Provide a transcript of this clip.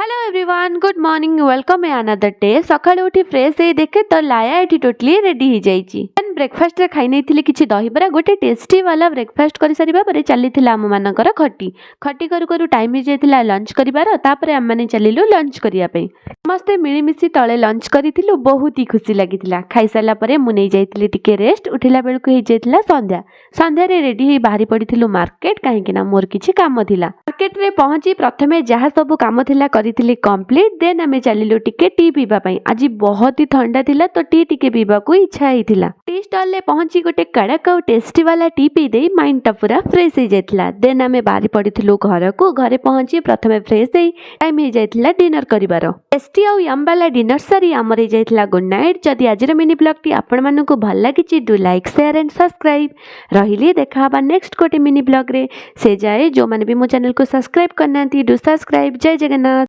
Hello everyone, good morning, welcome a another day. ସକାଳୁ ଉଠି fresh ହେଇ ଦେଖେ ତ ଲାୟା ଏଠି ଟୋଟାଲି ରେଡି ହେଇଯାଇଛି। ଦେନ୍ ବ୍ରେକଫାଷ୍ଟରେ ଖାଇ ନେଇଥିଲି କିଛି ଦହିବରା। ଗୋଟେ ଟେଷ୍ଟି ବାଲା ବ୍ରେକଫାଷ୍ଟ କରିସାରିବା ପରେ ଚାଲିଥିଲା ଆମମାନଙ୍କର ଖଟି। ଖଟି କରୁ କରୁ ଟାଇମ୍ ହେଇଯାଇଥିଲା ଲଞ୍ଚ କରିବାର। ତାପରେ ଆମେମାନେ ଚାଲିଲୁ ଲଞ୍ଚ କରିବା ପାଇଁ। ସମସ୍ତେ ମିଳିମିଶି ତଳେ ଲଞ୍ଚ କରିଥିଲୁ, ବହୁତ ହି ଖୁସି ଲାଗିଥିଲା। ଖାଇସାରିଲା ପରେ ମୁଁ ନେଇଯାଇଥିଲି ଟିକେ ରେଷ୍ଟ। ଉଠିଲା ବେଳକୁ ହେଇଯାଇଥିଲା ସନ୍ଧ୍ୟା। ସନ୍ଧ୍ୟାରେ ରେଡି ହେଇ ବାହାରି ପଡ଼ିଥିଲୁ ମାର୍କେଟ, କାହିଁକି ନା ମୋର କିଛି କାମ ଥିଲା। ମାର୍କେଟରେ ପହଞ୍ଚି ପ୍ରଥମେ ଯାହା ସବୁ କାମ ଥିଲା କରିଥିଲି କମ୍ପ୍ଲିଟ୍। ଦେନ୍ ଆମେ ଚାଲିଲୁ ଟିକେ ଟି ପିଇବା ପାଇଁ। ଆଜି ବହୁତ ହି ଥଣ୍ଡା ଥିଲା, ତ ଟି ଟିକେ ପିଇବାକୁ ଇଚ୍ଛା ହେଇଥିଲା। ଟି ଷ୍ଟଲରେ ପହଞ୍ଚି ଗୋଟେ କଡ଼କ ଆଉ ଟେଷ୍ଟି ବାଲା ଟି ପିଇ ଦେଇ ମାଇଣ୍ଡଟା ପୁରା ଫ୍ରେଶ୍ ହେଇଯାଇଥିଲା। ଦେନ୍ ଆମେ ବାହାରି ପଡ଼ିଥିଲୁ ଘରକୁ। ଘରେ ପହଞ୍ଚି ପ୍ରଥମେ ଫ୍ରେଶ୍ ହେଇ ଟାଇମ୍ ହେଇଯାଇଥିଲା ଡିନର କରିବାର। ଟେଷ୍ଟି ଆଉ ୟମ୍ ବାଲା ଡିନର ସାରି ଆମର ହେଇଯାଇଥିଲା ଗୁଡ୍ ନାଇଟ୍। ଯଦି ଆଜିର ମିନି ବ୍ଲଗ୍ଟି ଆପଣମାନଙ୍କୁ ଭଲ ଲାଗିଛି, do like, share and subscribe. ରହିଲି, ଦେଖା ହେବା ନେକ୍ସଟ ଗୋଟେ ମିନି ବ୍ଲଗ୍ରେ। ସେ ଯାଏ ଯେଉଁମାନେ ବି ମୋ ଚ୍ୟାନେଲକୁ ସବସ୍କ୍ରାଇବ୍ କରିନାହାନ୍ତି, do subscribe. Jay Jagannath.